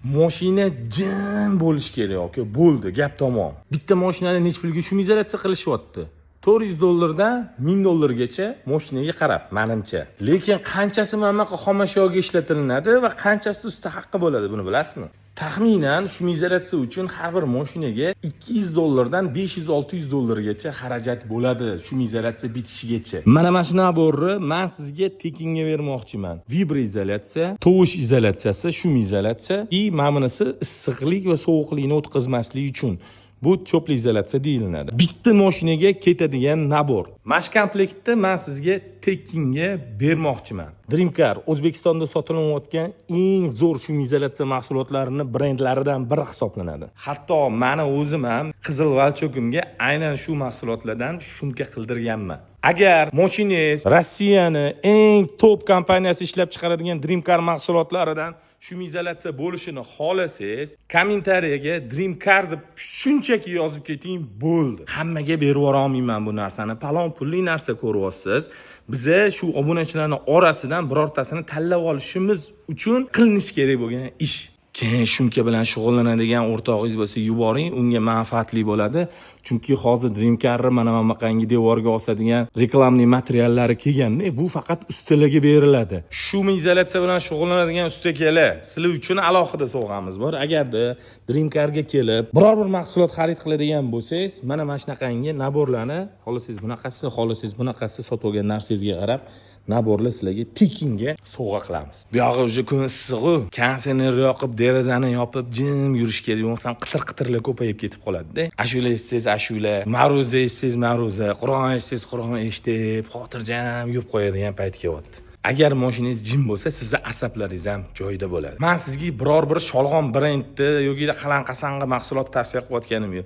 Moshina jim bo'lishi kerak, aka. Bo'ldi, gap tamom. Bitta moshinani nechi pulga шумоизоляция qilishyapti? 400 dollardan 1000 dollargacha, moshinaga qarab, manimcha. Lekin qanchasi mana bunaqa xomashyoga ishlatilinadi va qanchasi usta haqqi bo'ladi, buni bilasizmi? Taxminan шумоизоляция uchun har bir moshinaga 200 dollardan 500-600 dollargacha xarajat bo'ladi шумоизоляция bitishigacha. Mana shu набор ni man sizga tekinga bermoqchiman. Виброизоляция, tovush izolyatsiyasi, шумоизоляция и mana bunisi issiqlik va sovuqlikni o'tkazmaslik uchun. Bu теплоизоляция deyiladi. Bitta mashinaga ketadigan набор. Mana shu komplektni man sizga tekinga bermoqchiman. Dreamcar O'zbekistonda sotilayotgan eng zo'r шумоизоляция mahsulotlarini brendlaridan biri hisoblanadi. Hatto mani o'zim ham qizil волчок imga aynan shu mahsulotlardan шумка qildirganman. Agar moshinangiz Rossiyani eng top kompaniyasi ishlab chiqaradigan Dreamcar mahsulotlaridan шумоизоляция bo'lishini xohlasangiz, kommentariyaga "Dreamcar" deb shunchaki yozib keting, bo'ldi. Hammaga berib yubora olmayman bu narsani. Palon pulli narsa, ko'ryapsiz. Biza shu obunachilarni orasidan birortasini tanlab olishimiz uchun qilinishi kerak bo'lgan ish. Keyin шумка bilan shug'ullanadigan o'rtog'ingiz bo'lsa, yuboring, unga manfaatli bo'ladi. Chunki hozir Dreamcarni mana bunaqangi devorga osadigan рекламный materiallari kelganda, bu faqat ustalarga beriladi. Шумоизоляция bilan shug'ullanadigan usta akalar, sizlar uchun alohida sovg'amiz bor. Agarda Dreamcarga kelib biror bir mahsulot xarid qiladigan bo'lsangiz, mana shunaqangi набор larni, xohlasangiz bunaqasi, xohlasangiz bunaqasi, sotib olgan narsangizga qarab набор lar sizlarga tekinga sovg'a qilamiz. Bu yog'i уже kun issig'u, konditsioner yoqib, derazani yopib, jim yurish kerak, bo'lmasam qitir qitirlar ko'payib ketib qoladida. Ashula eshitsangiz ashula, ma'ruza eshitsangiz ma'ruza, Qur'on eshitsangiz Qur'on eshitib, xotirjam yurib qo'yadigan payt kelyapti. Agar moshinangiz jim bo'lsa, sizni asablaringiz ham joyida bo'ladi. Man sizga biror bir sholg'om brendni yoki qalan qasang'i mahsulot tavsiya qilayotganim yo'q.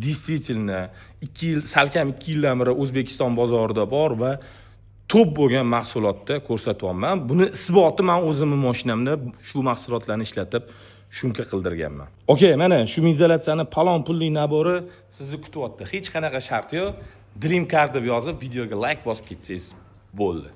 Действительно, 2 yil, salkam 2 yildan beri O'zbekiston bozorida bor va top bo'lgan mahsulotni ko'rsatyapman. Buni isboti, man o'zimni mashinamda shu mahsulotlarni ishlatib, шумка qildirganman. Okey, mana шумоизоляция ni palon pulli набор i sizni kutyapti. Hech qanaqa shart yo'q. "Dream Car" deb yozib, videoga like bosib ketsangiz bo'ldi.